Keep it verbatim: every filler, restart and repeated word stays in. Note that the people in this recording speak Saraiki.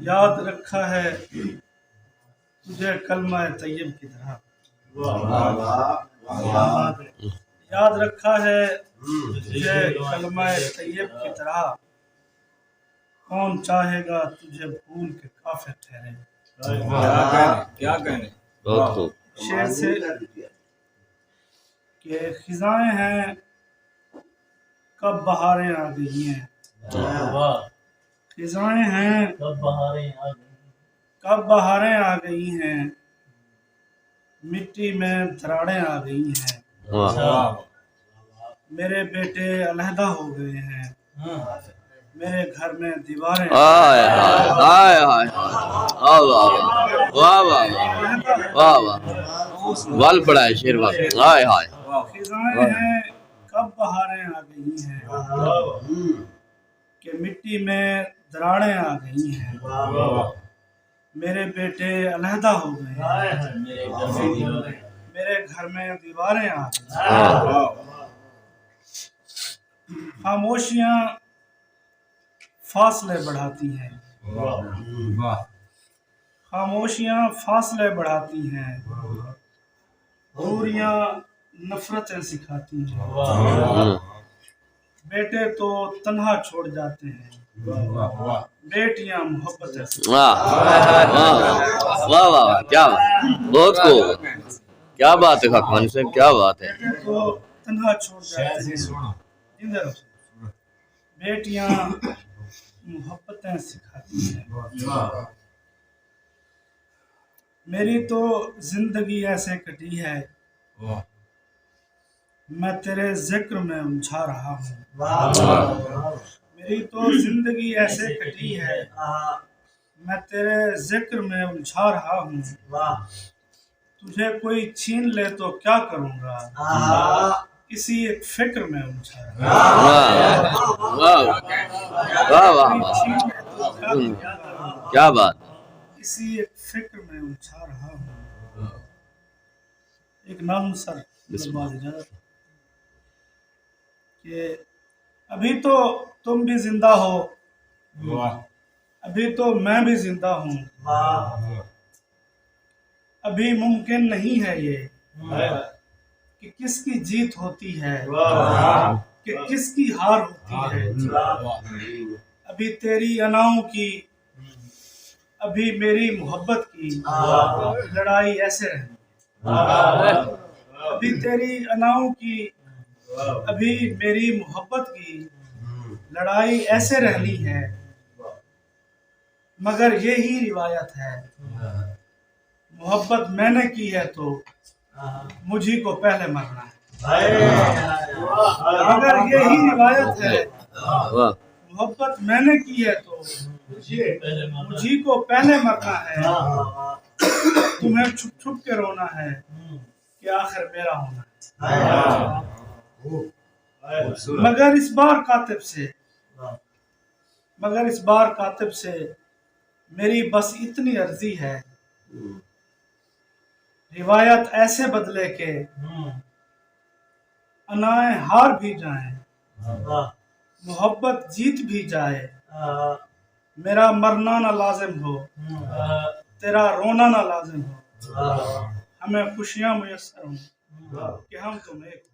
یاد رکھا ہے تجھے کلمہ طیب کی طرح۔ یاد رکھا ہے تجھے کلمہ طیب کی طرح۔ کون چاہے گا تجھے بھول کے کافر ٹھہرے؟ کیا کہنے، کیا کہنے۔ بہت خوب۔ شعر سے کہ خزائیں ہیں، کب بہاریں آ گئی ہیں۔ خزائیں ہیں، کب بہاریں آ گئی ہیں۔ مٹی میں دراڑیں آ گئی ہیں۔ میرے بیٹے علیحدہ ہو گئے ہیں۔ میرے گھر میں دیواریں آئے ہائے ہائے ہائے۔ واہ واہ واہ واہ واہ واہ واہ۔ ول پڑا ہے شیر واہ۔ ہائے ہائے۔ خزائیں ہیں، کب بہاریں آ گئی ہیں کہ مٹی میں دراڑیں آ گئی ہیں۔ میرے بیٹے علیحدہ ہو گئے ہیں۔ میرے گھر میں دیواریں آ گئی ہیں۔ خاموشیاں فاصلے بڑھاتی ہیں۔ خاموشیاں فاصلے بڑھاتی ہیں۔ دوریاں نفرتیں سکھاتی ہیں۔ بیٹے تو تنہا چھوڑ جاتے ہیں۔ بیٹیاں محبتیں سکھاتی ہیں۔ واہ واہ واہ واہ واہ واہ۔ کیا بات، بہت خوب۔ کیا بات ہے خاکوانی صاحب، کیا بات ہے۔ بیٹے تو تنہا چھوڑ جاتے ہیں۔ زندہ رہو۔ بیٹیاں محبتیں سکھاتی ہیں۔ میری تو زندگی ایسے کٹی ہے، میں تیرے ذکر میں الجھا رہا ہوں۔ میری تو زندگی ایسے کٹی ہے، میں تیرے ذکر میں الجھا رہا ہوں۔ تجھے کوئی چھین لے تو کیا کروں گا؟ اسی ایک فکر میں الجھا رہا ہوں۔ واہ واہ واہ واہ واہ۔ کیا بات۔ اسی ایک فکر میں الجھا رہا ہوں۔ ایک نظم سر، بعد اجازت کہ ابھی تو تم بھی زندہ ہو، ابھی تو میں بھی زندہ ہوں۔ ابھی ممکن نہیں ہے یہ کہ کس کی جیت ہوتی ہے، کہ کس کی ہار ہوتی ہے۔ ابھی تیری اناؤں کی، ابھی میری محبت کی لڑائی ایسے رہنی ہے۔ ابھی تیری اناؤں کی، ابھی میری محبت کی لڑائی ایسے رہنی ہے۔ مگر یہی روایت ہے، محبت میں نے کی ہے تو مجھی کو پہلے مرنا ہے۔ مگر یہی روایت ہے، محبت میں نے کی ہے تو مجھی کو پہلے مرنا ہے۔ تمہیں چھپ چھپ کے رونا ہے کہ آخر میرا ہونا ہے۔ مگر اس بار کاتب سے، مگر اس بار کاتب سے میری بس اتنی عرضی ہے، روایت ایسے بدلے کہ انائیں ہار بھی جائیں، محبت جیت بھی جائے۔ میرا مرنا نہ لازم ہو، تیرا رونا نہ لازم ہو، ہمیں خوشیاں میسر ہوں کہ ہم تم ایک ہو۔